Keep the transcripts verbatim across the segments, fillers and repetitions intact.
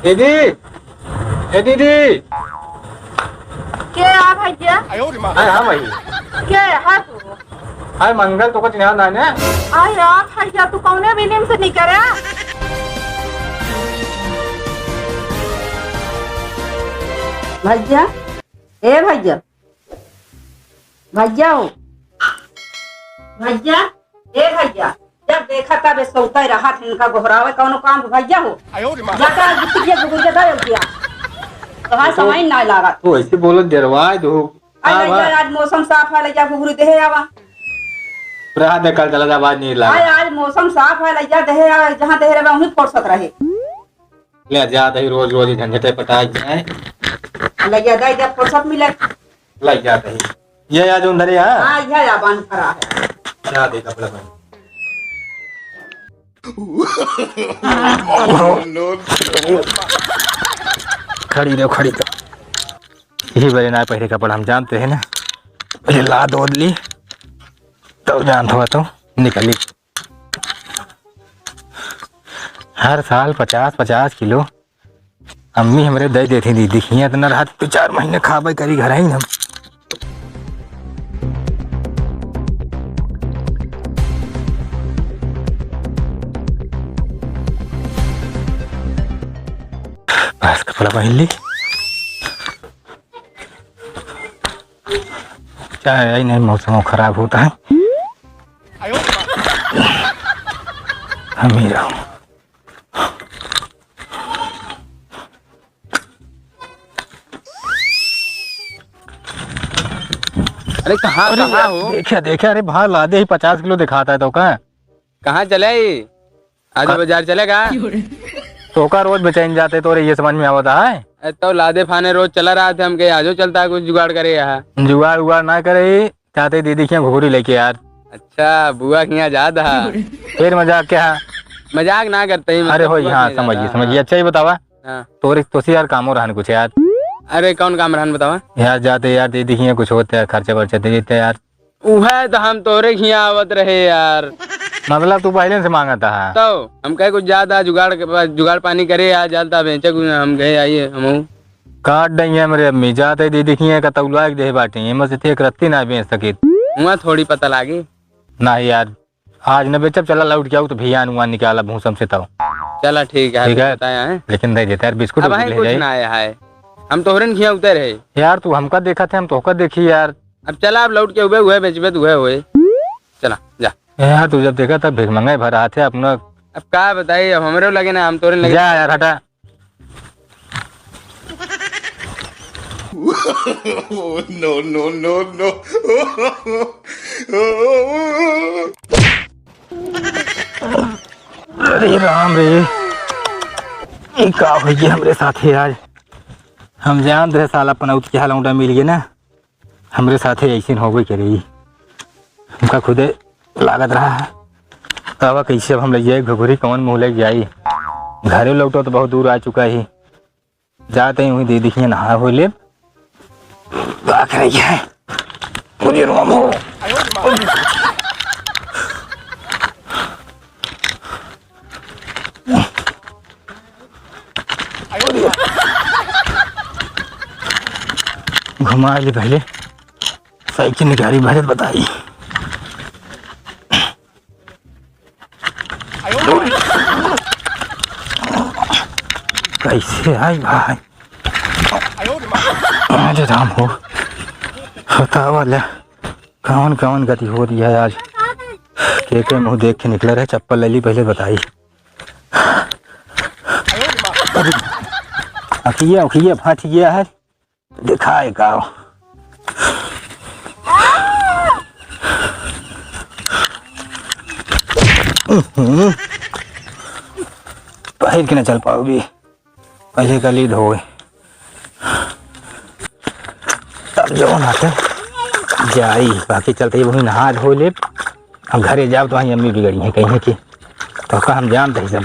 दीदी, ए दीदी। के आ भैया? अरे हाँ भाई। के आ तू? अरे मंगल, तोका चिन्हा ना ने? अरे आ भैया, तू कौने विलिम से निकरे? भैया, ए भैया, भैया हो, भैया, ए भैया, जब देखा तब सौते रहत हैं, इनका गोहरावे कौनो काम भैया हो। आयो रे माँ। जाता है, गुत्ती के गुगुर के दे दिया। तो हाँ, तो समय ना लागत। तू ऐसे बोलो, डरवा दो। अरे हाँ, भैया, हाँ। आज मौसम साफ है, लइजा घुघरू देहे आवा। रहा दे, कल चला जा, आवाज नहीं लागा। अरे आज मौसम साफ है, लइजा देहे आवा, जहाँ देहे रहे वहीं फुर्सत रहे। ले जा दही, रोज रोज ही झंझटे पटाए जाए। लइया दे, जब फुर्सत मिले। लइया दही। ये या जो अंदर है, हाँ? हाँ, ये या बांध पड़ा है। क्या दे कपड़ा पहन? खड़ी रहो, खड़ी रहो। यही वजह ना पहले कपड़ा हम जानते हैं ना। पहले लाद ओद ली, तब जानत हुआ तो निकली। हर साल पचास पचास किलो अम्मी हमरे दे देती दीदी, हियाँ इतना रहत दो चार महीने खाबे करी घर ही हम। बस कपड़ा पहन ली। चाहे आई नहीं, मौसम खराब होता है। हम ही रहो। अरे कहाँ, अरे कहाँ यार, हो? देखे, देखे, अरे भार लादे ही पचास किलो दिखाता है तो का? कहाँ चले ही? आज का- बाजार चलेगा? तो का रोज बेचैन जाते तो रे, ये समझ में आवता है? अरे तो लादे फाने रोज चला रहा था, हम कहे आजो चलता है कुछ जुगाड़ करे यहाँ। जुगाड़ उगाड़ ना करे ही, चाहते दीदी के यहाँ घुघरी लेके यार। अच्छा, बुआ के यहाँ जात हा। फिर मजाक क्या है? मजाक ना करते ही, अरे मतलब होई, बुआ के हाँ, यहाँ समझिए, जात हा। समझिए। अच्छा, ये बतावा, हाँ। तोरे, तोसे यार कामो रहन कुछ यार। अरे, कौन काम रहन बतावा? यार, जाते यार दीदी के यहाँ कुछ होते यार, खर्चा वर्चा दे देते यार। उहे तो हम तोरे के यहाँ आवत रहे यार। मतलब, तू पहले से मांगत हा? तो हम कहे कुछ ज्यादा जुगाड़ के, जुगाड़ पानी करे यार, जालता बेचे कुछ, हम कहे आइए हमहू। काट देंगे हमरे अम्मी, जाते दीदी के यहाँ का तौला के देहे बाटे, एमे से एक रत्ती ना बेच सकित। हुआ थोड़ी पता लागे। नहीं यार, आज न बेचब, चला लौट के आऊ तो भियान उआन निकाला भूसम से तब। चला ठीक है, ठीक है। बताया है। लेकिन दे देते यार, बिस्कुट अब उस्कुट भाई ले कुछ जाए। ना आया है, हम तोहरन खिया उतर है। यार तू हमका देखा थे, हम तोहका देखी यार। अब चला, अब लौट के उबे हुए बेचबे तो हुए हुए। चला जा। ए यार, तू जब देखा तब भिख मंगाई भर हाथ है अपना। अब का बताई, अब हमरे लगे ना, हम तोरे लगे। जा यार, हटा। No, no, no, no। अरे राम रे, ये का हो गया हमरे साथे आज? हम जानत रहे साला पनौत के हाल औंटा मिल गया ना। हमरे साथे ऐसे होबे करे। हमका खुदे लागत रहा है, तब कैसे अब हम ले जाए घुघरी, कौन मुँह ले जाई? घरे लौटो तो बहुत दूर आ चुका ही। जाते ही वहीं दीदी के नहा हो ले। का करे है? पूरी रोम हो। घुमा ले पहले, साइकिल निकाली, भजन बताई। कैसे आई भाई? अरे राम हो, बतावा ले, कौन कौन गति हो रही है आज? के के मुँह देख के निकल रहे, चप्पल ले ली पहले बताई। अखिया, अखिया फट गया है, दिखाए का। हम्म। पहिर के न चल पाओगी। पहले का लीड होए। तब जौन आते जाई, बाकी चलते ही वही नहा धो ले। अब घरे जाब तो वहीं अम्मी बिगड़ी है, कहीं कि तो का हम जानते ही सब।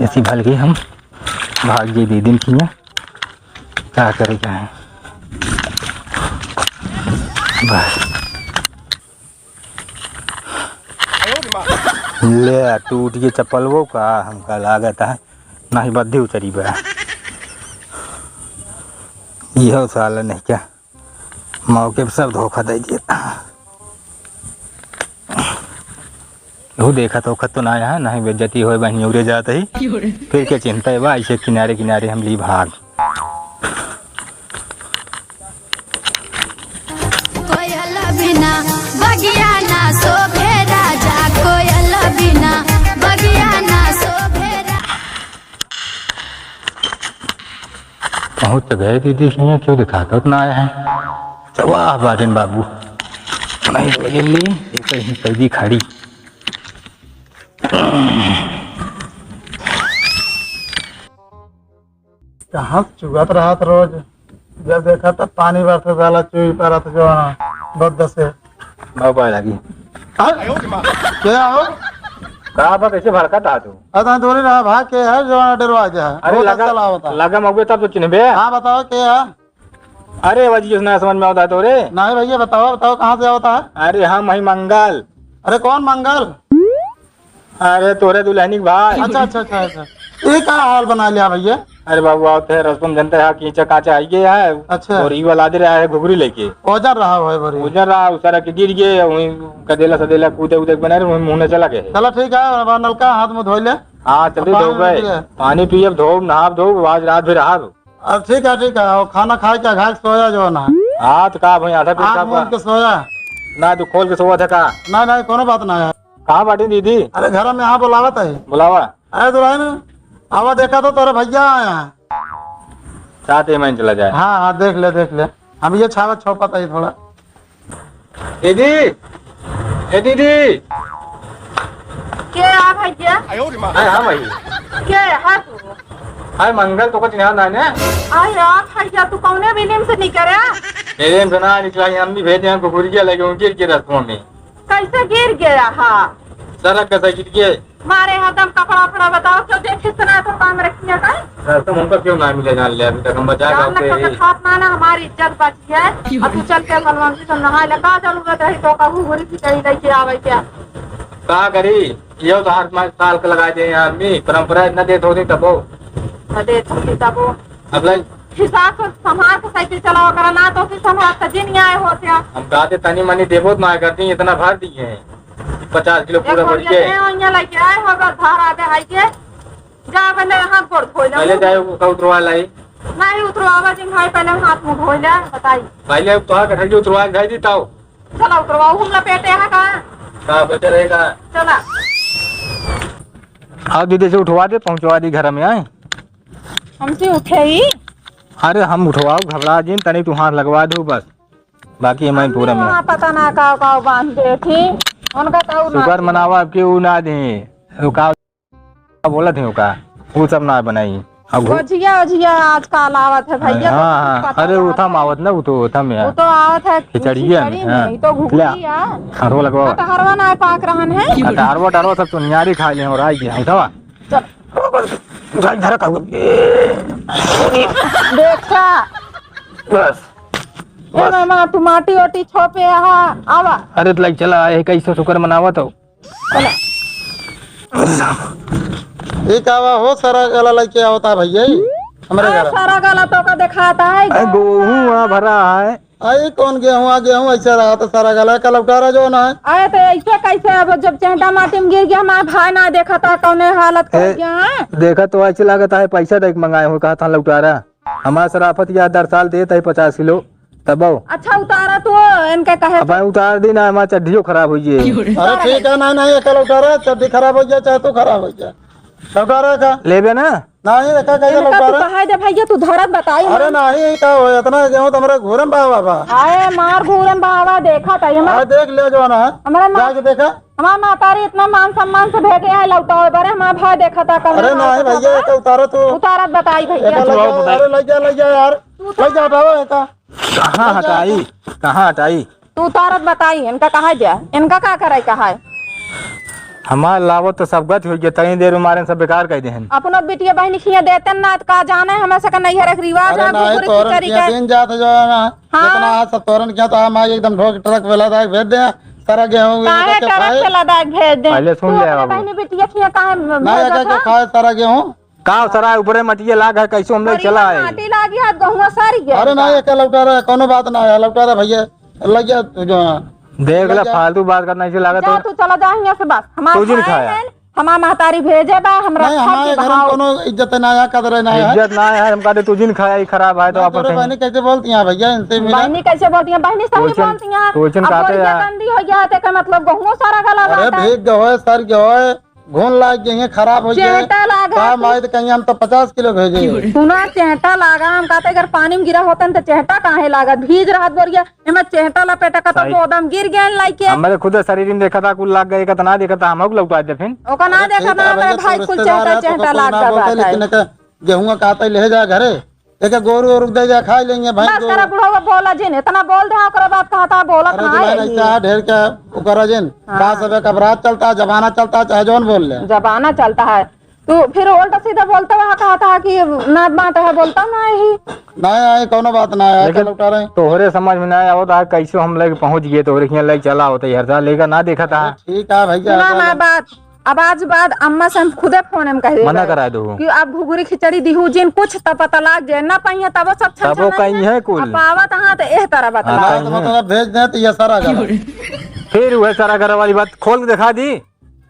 ऐसी भल गई हम भाग गई दीदी की। का करे का है? बस। ले, टूट गई चप्पल वो का, हमका लागत है। नाही बद्धी उतरी बा। इहो साला नहीं क्या, मौके पे सब धोखा दे दिया। केहू देखत ओखत तो ना है, नहीं बेइज्जती होए बहिनी उरे जात ही। फिर के चिंता है बा, ऐसे किनारे किनारे हम ली भाग। कोयल बिना बगिया ना शोभे राजा, कोयल बिना बगिया ना शोभे रा- पहुँच तो गए दीदी, क्यों दिखाता उतना आया है। तो वाह बाटिन बाबू, नहीं तो ये ली, ये कहीं कैदी खड़ी। कहाँ चुगत रहत रोज, जब देखा तब पानी बरसत जाला, चुई परत जो है, बद से। बाबा लगी। हाँ? क्या हो? का बा, कैसे भड़कत हा तू? अरे तहाँ दूरी रहा, भाग के है, जो है, डरवा जा। अरे वो लगा, चला होता। लगा मौके तब तो चिन्हबे। हाँ, बताओ, के है? अरे, वजी, उसने समझ में आवता है तोरे? नहीं भैया, बताओ, बताओ, कहाँ से आवता है? अरे, हम ही मंगल। अरे, कौन मंगल? अरे, तोरे दुल्हनी के भाई। अच्छा, अच्छा, अच्छा, अच्छा। ये का हाल बना लिया भैया? अरे बाबू, आवत है, रसम जनता है, कीचा काचा आई गया है। अच्छा। और ई वाला दे रहा है घुघरी लेके। ओजर रहा है बड़ी। ओजर रहा, उस तरह के गिर गए, वहीं कदेला सदेला कूदे उदे के बना रहे, वहीं मुँह में चला गए। चलो ठीक है, अब नलका हाथ मुँह धो ले। हाँ, चल अब धो पानी गए। पी ले। पानी पियब, धोब, नहाब, धोब, आज रात भी रहब। अब ठीक है, ठीक है, और खाना खाए के घाट सोया जो ना। हाँ, तो का भाई, आधा पेट हाथ खा मुँह का? के सोया। ना, तू खोल के सोवत है का? ना, ना, कोनो बात ना है। कहाँ बाटी दीदी? अरे, घर में यहाँ बुलावत है। बुलावा। अरे दुल्हन, आवा, देखा तो तोरे भैया आया है। साथ ही में चला जाए। हाँ, हाँ, देख ले, देख ले। हम ये छावा छोपत है थोड़ा। दीदी, ए दीदी। के आ भैया? अरे हाँ भाई। के आ तू? अरे मंगल तो कुछ नहीं ना ने। अरे यार भैया, तू कौने विलिम से निकले? विलिम से ना निकला, ये अम्मी भेज दिया, कुकुरिया लगे, उनके के रस्तों में। कैसे गिर गया? हाँ। सड़क कैसे गिर गए? मारे हरदम कपड़ा उपड़ा बताओ, क्यों देखे सुना तो काम रखिए का? रास्ता में हमका क्यों ना मिले जान ले, अभी तक हम बचा के जान आते लगता हैं। तो खात ना ना हमारी इज्जत बची है। अब तू चल के बलवंती से नहा ले, का जरूरत रही तो कहू घुरी की कहीं लेके आवे क्या? का करी, ये तो हर पाँच साल के लगा दे हैं आदमी, परंपरा इतना देत होती तबो। तो देत होती तबो। अब लाइन हिसाब से संभाल के साइकिल चलावा करा ना, तो फिर संभाल के जिन आए होते हैं। हम कहते तनी मनी देबो तो ना करती, इतना भर दिए हैं। पचास किलो एक पूरा और भर के। ये यहाँ लेके आए हो, अगर धार आवे हाई के, जा पहले हाथ गोड़ धो ले। पहले जाए, ओका उतरवा लाई। नहीं उतरवावा जिन भाई, पहले हाथ मुंह धो ले, बताई। पहले अब तोहार कटहल के उतरवा के जाई दी ताऊ। चला उतरवाओ, हम लपेटे हैं का? का बेटे रहेगा? चला। आओ दीदी से उठवा दे, पहुंचवा दी घर में आए। हमसे उठे ही? अरे हम उठवाओ, घबरा जिन, तनी तू हाथ लगवा दो बस। बाकी हमारे पूरा में। वहाँ पता ना काव काव बांध दे थी, उनका काव ना शुक्र दे। मनावा आपके ऊ ना दे। वो का बोलत है का? वो सब ना बनाई। अब वो ओझिया, ओझिया आजकल आवत है भैया, हाँ, तो हाँ। पता अरे ना उठा है। मावत ना, वो तो उठा में वो है। तो आवत है खिचड़िया में, खिचड़ी में, हाँ। ये तो घुघुरी ले। है। हाँ, वो लगवा। कटहरवा ना पाक रहन है। कटहरवा, टहरवा सब तो नियारी खा ले और आई गया, उठावा। चल। उठा, इधर का। देखा। बस। ए बस। मामा, तू माटी ओटी छोपे आहा, आवा। अरे, तो लाइक चला, आए, कैसे शुक्र मनावत हो? ये का बा हो, सारा गला लेके आवता भैया, ई हमरे अरे, घर। सारा गला तो का दिखाता है, अरे, गोहूं वहाँ भरा है। अरे, कौन गेहूं, आ गेहूं ऐसे रहा तो सारा गला का लौटारा जो ना है। अरे, तो ऐसे कैसे, अब जब चेहटा माटी में गिर गया, हमारा भाई ना देखा था, कौने हालत कर ए, गया है? देखा तो ऐसे लागत है, पैसा दे के मंगाए हो, कहा था लौटारा। हमार सराफत याद दरसाल देत है पचास किलो, तबो। अच्छा, उतारा तू, इनके कहे अब भाई उतार दी ना, हमार चड्ढियो खराब हो जाए। अरे ठीक है, नहीं, नहीं, एकल उतारा, चड्ढी खराब हो जाए, चाहे तू खराब हो जाए। उतारा का? लेबे ना? नहीं, एका कैसे इनका तू उतारा? कहा दे भैया, तू धरत बताई अरे ना। नहीं, का हो, इतना गेहूं तो हमारे घूरम बाबा बा। आए मार घूरम बाबा, देखा था ये अरे देख ले जो ना, हमारा ना जाके देखा। हमार महतारी इतना मान सम्मान से भेजे है लौटावे बारे, हमार भाई देखा था कौन अरे नहीं भैया, एका उतारा तू। उतारत बताई भैया। एका लग जा, अरे लग जा, लग जा यार। तू लग जा, हटाओ एका। कहाँ हटाई? कहाँ हटाई? तू उतारत बताई, इनका कहा जा? इनका का करे कहा है? हमार लावत तो सब गत हो गया, तनी देर में मारे सब बेकार कर देहन। अपनो बिटिया बहनी खिया देते ना, तो का जाने हमें से का नहीं है, एक रिवाज अरे है, नहीं, घुघुरी तोरन खिचड़ी खिया का। दिन जात जो है ना, हाँ। जितना है सब तोरन खिया, तो हम आज एकदम ढोक ट्रक पे लदा के भेज दे। सारा गेहूं काहे लेके ट्रक खाए। पे लदा के भेज दे? पहले सुन तू ले अपने बाबू। बहनी बिटिया खिया काहे ना, भेजत एका के है? खाए सारा गेहूं। का सरा ऊपरे मटिया लाग है, कैसे हम लोग बढ़िया चला है? माटी लागी है, गहुआ सर गया अरे है। नहीं, एक लौटा रहा, कोनो बात ना है, लौटा रहा भैया, लग गया तू जो देख ले, लग गया। फालतू बात करना, इसे लागत जा, हो। तू चला जा हियां से बस। हमार तू जिन खाए खाया। हैं, हमार महतारी भेजे बा, हमरा नहीं, खाए हमारे के घर में बहाव। कोनो इज्जत ना है, कदर ना है। इज्जत ना है, हम कहते तू जिन खाया, ही खराब है तो ना, अपन तोरे कहीं। बहनी कैसे बोलती हैं भैया, इनसे मिला। बहनी कैसे बोलती हैं? बहनी सही तू जिन, बोलती हैं। तू जिन अब कहते बोलिया हैं। गंदी हो गया है, तो एकर मतलब गहुआ सारा गला अरे बाटा। भीग गए, सर गए, घुन लाग गए, खराब हो गए। चेहटा लागा काम है। आए तो कहीं हम तो पचास किलो भेजे। सुना, चेहटा लागा, हम कहते अगर पानी में गिरा होतन तो चेहटा काहे लागा? भीज रहत बोरिया, एमे चेहटा लपेटा का तो सही। गोदम गिर गए लाइके। हमरे खुद शरीर में देखा था, कुल लाग गए, का तो ना देखा था, हम लोग लौटा दे फिर। ओका ना अरे देखा ठीक ना, है भैया, भाई तो कुल रिश्तेदार चेहटा, है, तो चेहटा कोई लाग ना गया बोलते, बात है। लेकिन एक गेहूं का आता ही ले जा घरे, एक गोरू और दे जा, खा लेंगे भाई बस गोरू। करा बुढ़वा, बोला जिन, इतना बोल दे, ओकरे बाद कहा था, बोलत अरे ना दुल्हन है। ऐसा है, ढेर क्या ओकरा जिन, हाँ। का सब एक अपराध चलता है, जमाना चलता है, चाहे जौन बोल ले। जमाना चलता है, तू फिर उल्टा सीधा बोलता वहाँ कहा था कि ना बात है, बोलता ना ही। नहीं, नहीं, कोनो बात ना है, लेकिन चल उठा रहे। तोहरे समझ में ना आवत है, कैसे हम लेके पहुँच गए, तोहरे हियाँ लेके चला होता है, हर साल लेकर ना देखा था। अरे ठीक है भैया, सुना ऐसा हमार ना। बात, अब आज बाद अम्मा से हम खुदे फोन में कह देबे मना करा दो। कि अब घुघुरी खिचड़ी दिहू जिन कुछ त पता लाग जाए, ना पाइए तबो सब छन तबो छन कहीं है कुल। अब पावत हाँ तो एह तरह बतला। हाँ, ना, तो कहीं है। मतलब भेज दे तो ये सारा घर। फिर वह सारा घर वाली बात खोल के दिखा दी।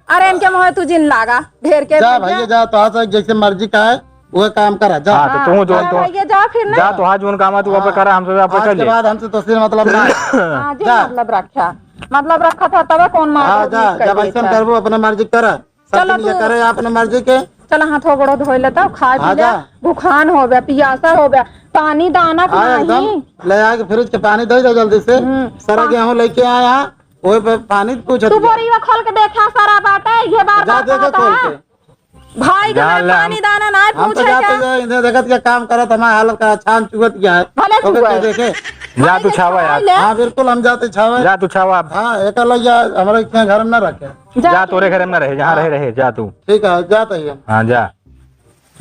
अरे इनके मुँह तू जिन लागा, ढेर के जा भैया। भैया जा, तो आज जैसे मर्जी का है, वो काम करा, जा। हाँ, तो हाँ, तू जो, हाँ, तो भैया जा फिर ना। जा, तो आज जोन काम है, तू वापस हाँ। करा, हमसे वापस आज कर के ले। बाद हमसे तो सिर मतलब ना है। हाँ, जी, जा। मतलब रखा, मतलब रखा था तबे कौन मार हाँ, जा, जब ऐसा करबो अपने मर्जी करा। चलो सब दिन ये तू करे अपने मर्जी के। चलो हाथ गोड़ो धोए लेता, खा पी हाँ, ले, जा। भुखान हो गया, पियासा हो गया, पानी दाना हाँ, नहीं। एकदम ले आके फ्रिज के पानी दे दो जल्दी से। हम्म। सारा पा- गेहूं लेके आया, ओए पे पानी पूछत तू बा। बोरिया खोल के देखा, सारा बाटे, ये बार जा बार देखे कहता खोल है। के। भाई के जान मैं ले हम, पानी दाना ना हम तो पूछे जाते क्या? हैं, इन्हें देखत क्या काम करत, हमारे हालत का छान चुअत क्या है। भले ओके, चुअत। कोई देखे? जा तू छावा यार। ले। हाँ, बिल्कुल हम जाते छावा। जा तू छावा। हाँ, एक अलग जा, हमारे इतने घर में ना रखे। जा जा तू। तोरे घर में ना रहे, जहाँ हाँ। रहे, रहे, जा तू। ठीक है, जाते ही हम। हाँ, जा।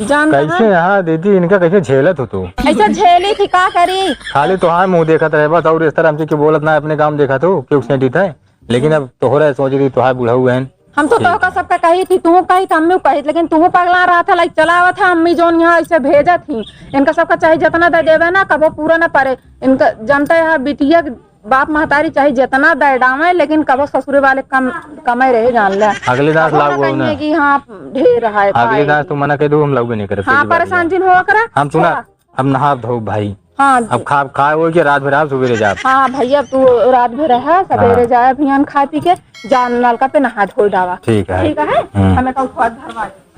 जान कैसे कहाँ? यहाँ दीदी इनका कैसे झेलत हो तू? ऐसे झेली थी का करी? खाली तोहार मुँह देखत रहे बस, और इस तरह हमसे क्यों बोलत ना, अपने काम देखत हो, क्यों सेंटी थे? लेकिन अब तोहरा सोच रही, तोहार बुढ़ऊ बहन। हम तो ठीक तोहका है। सबका कही थी, तू कही थी, हम भी कही, लेकिन तू पगला रहा था, लाइक चलावत है, अम्मी जौन यहाँ ऐसे भेजत थी, इनका सबका चाहे जितना दे देवे ना, कबो पूरा ना पड़े। इनका जानते हैं बिटिया बाप महतारी चाहे जितना दे डावे, लेकिन कबो ससुरे वाले कम, कमे रहे, जान ले। अगले दास कबो ना लाओ कहिए ना। कि हाँ, ढेर है, अगले पाए। दास तू मना कह दो, हम लाओ भी नहीं करे, हाँ, पहली बात परेशान ये। जिन हो करा। हम सुना, छोड़ा। अब नहा धो भाई। हाँ। अब खा, खाए हो के रात भर आप सवेरे जाब। हाँ भैया, तू रात भर रहा, सवेरे हाँ। जाए अभियान खा पी के, जान नलका पे नहा धो डावा। ठीक है। ठीक है? हम्म। हमें कल थोड़ा धरवा दे।